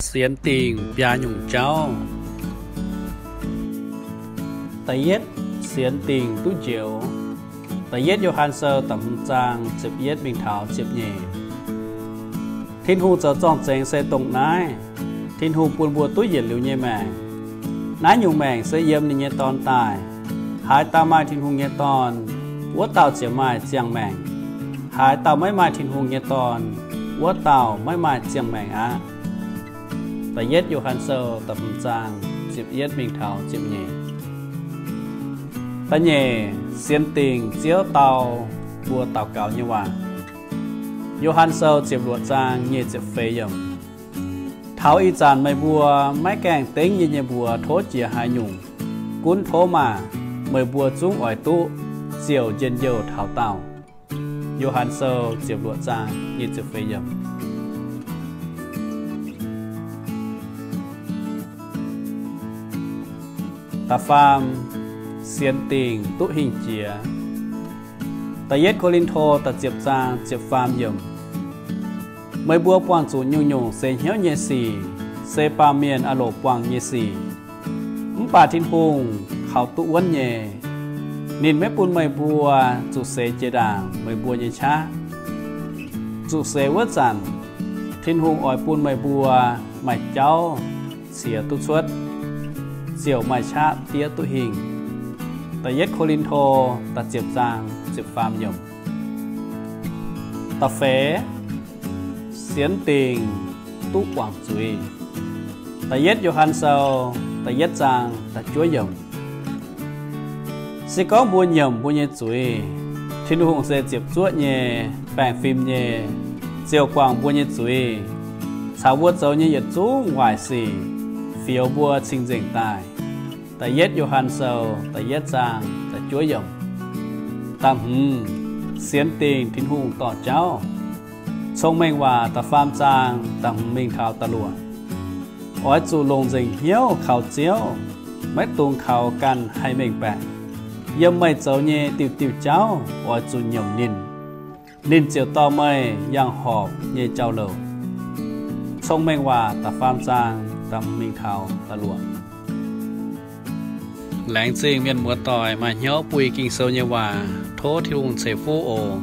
Sienx dingc biaa nyungc jauv. Da'yietv, sienx dingc duqv njoux. Da'yietv Yo^han Sou da'hmz zaang ziepc yietv mingh taux ziepc nyeic. Tin-Hungh zoux zorng-zengx se dongh naaiv. Tin-Hungh bun mbuo duqv yietc liuz nyei maengc. Naaiv nyungc maengc se yiem ninh nyei Dorn daaih. Haaix dauh maaih Tin-Hungh nyei Dorn, wuov dauh ziouc maaih ziangh maengc. Haaix dauh maiv maaih Tin-Hungh nyei Dorn, wuov dauh maiv maaih ziangh maengc aqv. Da'yietv Yo^han Sou da'hmz zaang ziepc yietv mingh taux ziepc nyeic. Da'nyeic, sienx dingc Ziouv dau mbuo daux gaux nyei waac. Yo^han Sou ziepc luoqc zaang nyic ziepc feix yiemc. Taux ih zanc meih mbuo maiv gaengh dengv yie nyei mbuox tov jiex haaix nyungc. Gunv tov maah! Meih mbuo zungv oix duqv ziouc njien-youh taux daauh. Yo^han Sou ziepc luoqc zaang nyic ziepc feix yiemc. Da'faam, sienx dingc duqv hingh jiex. Da'yietv Ko^lin^to da'ziepc zaang ziepc faam yiemc. Meih mbuo buangh zuqc nyungc-nyungc seix hnyouv nyei sic, se baamh mienh aah loc buangh nyei sic. Mv baac Tin-Hungh kaux duqv wuonv nyei. Ninh maiv bun meih mbuo zuqc seix jiex ndaangc meih mbuo nyei qaqv. Zuqc seix wuov zanc, Tin-Hungh oix bun meih mbuo maaih jauv ciex duqv cuotv, ziouc maaih qaqv diev duqv hingh. Da'yietv Ko^lin^to da'ziepc zaang ziepc faam yiemc. Da'feix, sienx dingc duqv guangc zuiz. Da'yietv Yo^han Sou da'yietv zaang da'juov yiemc. Se gorngv mbuo nyiemc mbuo nyei zuiz, Tin-Hungh se ziepc zuoqv nyei, baengh fim nyei, ziouc guangc mbuo nyei zuiz caux mbuo zoux nyei yietc zungv waaic sic, fioux mbuo cing-nzengc daaih. Da'yietv Yo^han Sou da'yietv zaang da'juov yiemc. Da'hmz, sienx dingc Tin-Hungh dorh jauv. Cong-Mengh Waac da'faam zaang da'hmz mingh taux da'luoqc. Oix zuqc longc nzengc hnyouv kaux Ziouv, maiv dungx kaux ganh haih mengh baeqc. Yiem meih zoux nyei diuh diuh jauv oix zuqc nyiemc ninh. Ninh ziouc dorh meih yangh horpc nyei jauv-louc. Cong-Mengh Waac da'faam zaang da'hmz mingh taux da'luoqc. Laengz zingh mienh muoz-doic maaih hnyouv buih Ging-Sou nyei waac. Tov Tin-Hungh ceix fuqv oc.